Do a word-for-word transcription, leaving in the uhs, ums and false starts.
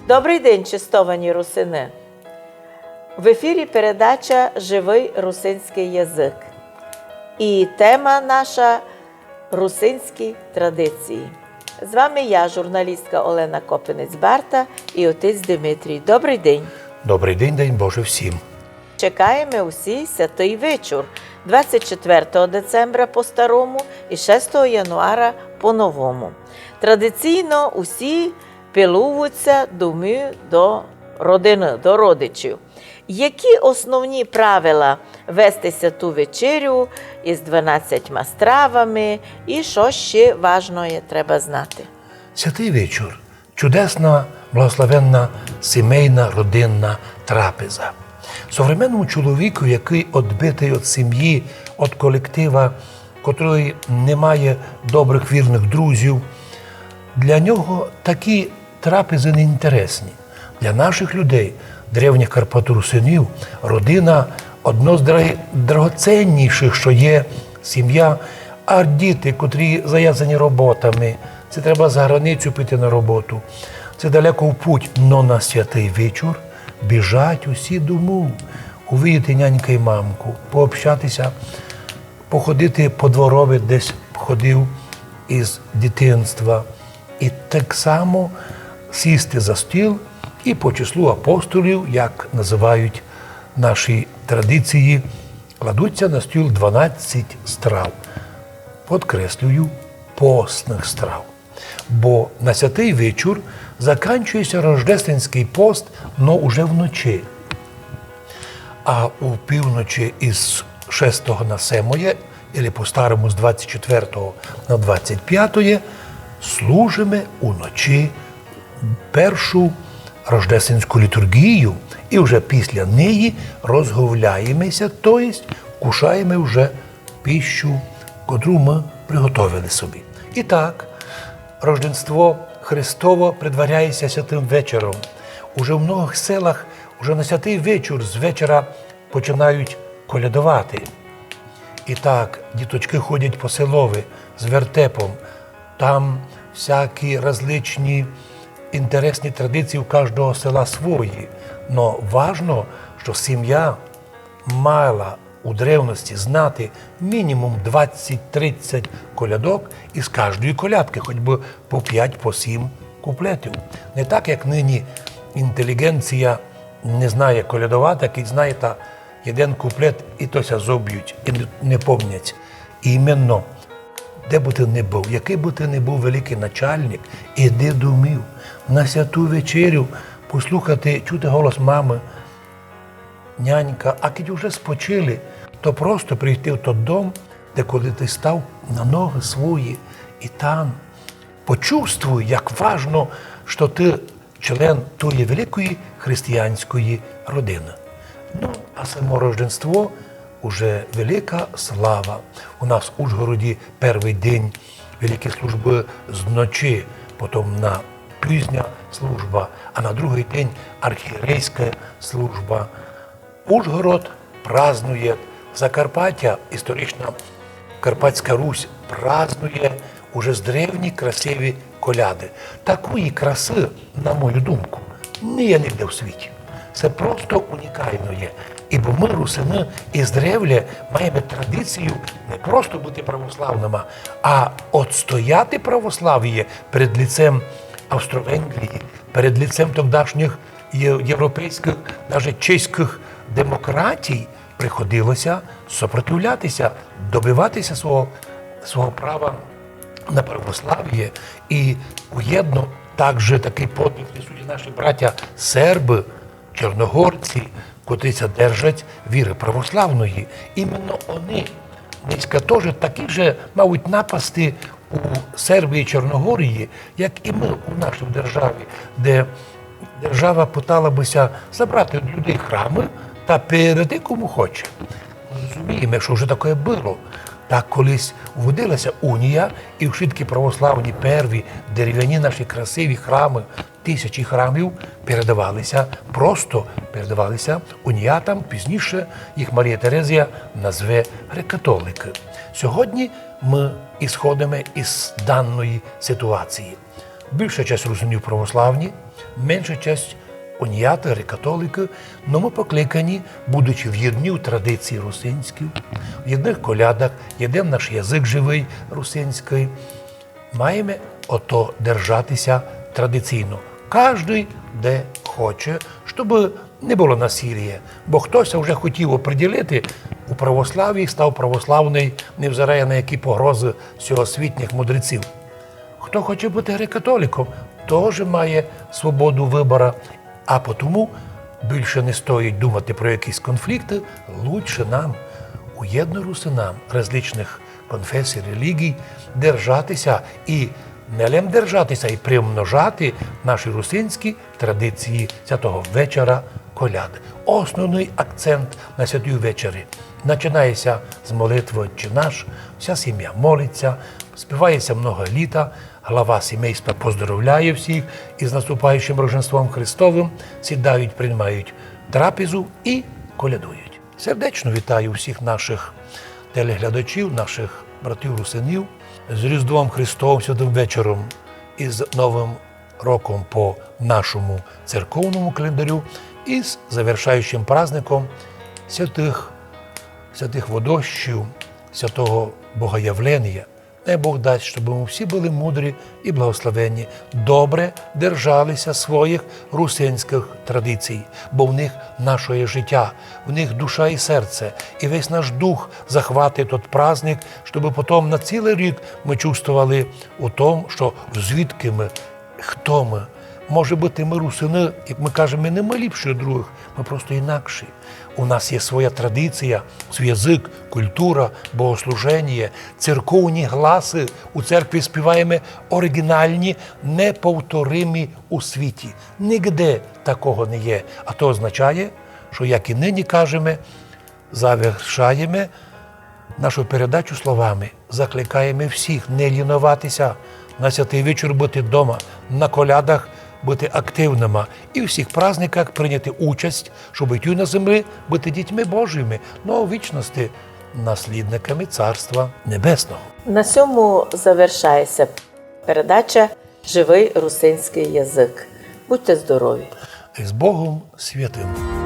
Добрый день, честовані русины! В ефірі передача «Живый русинськый язык». І тема наша — русинські традиції. З вами я, журналістка Олена Копинець-Барта, і отець Димитрій. Добрый день! Добрый день, день Божий всім! Чекаєме усі Святый вечур двадцять четвертого децембра по старому і шестого януара по новому. Традиційно усі пилувуться домів до родины, до родичів. Які основні правила вести Святу вечерю із дванадцятьма стравами і што ще важноє треба знати? Святый вечур — чудесна, благословенна сімейна, родинна трапеза. Современному чоловіку, якый одбитый од сімї, од колектива, котрый не має добрых, вірных друзів, для нього такі трапезы неінтересні. Для нашых людей, древніх карпаторусинів, родина — одно з драго-, драгоценнішых, што є, сімя, а діти, котрі завязані роботами, ци треба за границю піти на роботу, ци далеко в путь, но на святый вечур біжать усі дому, увидіти нянька й мамку, пообщатися, походити по дворови, де сь ходив із дитинства, і так само сісти за стіл, і по числу апостолів, як называють наші традиції, кладуться на стіл дванадцять страв. Подкреслюю, постных страв. Бо на святый вечур заканчується рождественськый пост, но уже вночі. А у півночі із шестого на семоє, или по-старому з двадцять четвертого на двадцять пятоє, служиме уночі першу рождественську літургію, і вже після неї розговляємеся, то єсть кушаєме вже пищу, котру мы приготовили собі. І так, Рождество Христово предваряється Святым вечором. Уже в многых селах уже на святый вечур з вечора починають колядовати. І так, діточкы ходять по селови з вертепом. Там всякі различні інтересні традиції у каждого села свої. Но важно, што сімя мала у древности знати мінімум двадцять-тридцять колядок, і з каждої колядкы хоть бы по пять, по сім куплетів. Не так, як нині інтеліґенція не знає колядовати, а кідь знає, та єден куплет, і то ся зобють, і не, не помнять. Іменно, де бы ты не быв, якый бы ты не быв великый начальник, іди домів на святу вечерю, послухати, чути голос мамы, нянька, а кідь уже спочили, то просто прийти в тот дом, де коли ты став на ногы свої, і там почувствуй, як важно, што ты член тої великої християнської родины. Ну, а само Рождество уже велика слава. У нас в Ужгороді первый день великі службы зночі, потом на пізня служба, а на другый день архієрейська служба. Ужгород празнує, Закарпаття, історична Карпатська Русь, празнує уже з древні красиві коляды. Такої красы, на мою думку, не є нигде в світі. Се просто унікално є. Ибо мы, русины, издревле маєме традицію не просто быти православныма, а отстояти православіє перед лицем Австро-Венгрії, перед лицем тогдашніх є-, європейськых, даже чеськых демократій приходилося сопротивлятися, добиватися свого, свого права на православіє. І уєдно также такый подвиг несуть і наші братя сербы, чорногорці, котрі ся держать віры православної. Іменно они нынька тоже такі же мають напасти у Сербії, Чорногорії, як і мы у нашій державі, де держава пытала бы ся забрати од людей храмы та передати кому хоче. Розумієме, што вже такоє было. Так колись вводила ся унія, і вшыткі православні перві деревяні наші красиві храмы, тисячі храмів передавали ся, просто передавали ся уніятам, пізніше їх Марія Терезія назве греко-католикы. Сьогодні мы исходиме из даної ситуації. Більша часть русинів православні, менша часть уніаты, греко-католикы, но мы покликані, будучи в єдній традиції русинській, в єдных колядах, єден наш язык живый русинськый, маєме ото держати ся традиційно. Каждый де хоче, щоб не было насилія, бо хтось уже хотів оприділити у православії, став православный, невзирає на які погрозы сьогосвітніх мудреців. Хто хоче быти греко-католиком, тоже має свободу выбора. А потому більше не стоїть думати про якісь конфлікты, лучше нам, уєдно русинам различных конфесій, релігій, держати ся і не лем держати ся, і примножати наші русинські традиції святого вечора коляды. Основный акцент на святій вечері начинає ся з молитвы «Отче наш», вся сім'я молить ся, співає ся много літа, глава сімейства поздоровляє всіх із наступаючим Рождеством Христовым, сідають, приймають трапезу і колядують. Сердечно вітаю всіх наших телеглядачів, наших братів русинів з Різдвом Христовым, Святым вечором, із Новым роком по нашому церковному календарю і з завершаючим праздником святых, святых водощів, святого Богоявлення. Най Бог дасть, щоб мы всі были мудрі і благословенні, добре держали ся своїх русинськых традицій, бо в них нашоє життя, в них душа і серце, і весь наш дух захватить тот праздник, щоб потом на цілый рік мы чувствовали у том, што звідки мы, хто мы. Може быти, мы русины, як мы кажеме, не мы ліпші од другых, мы просто інакші. У нас є своя традиція, свій язык, культура, богослуженіє, церковні гласы. У церкві співаєме оригінальні, неповторимі у світі. Нигде такого не є. А то означає, што, як і нині кажеме, завершаєме нашу передачу словами. Закликаєме всіх не ліновати ся, на святый вечір быти дома, на колядах быти активныма і у всіх праздниках прийняти участь, щоб і туй на землі быти дітьми Божыми, но у вічности наслідниками Царства Небесного. На сьому завершає ся передача «Живый русинськый язык». Будьте здорові! З Богом святым!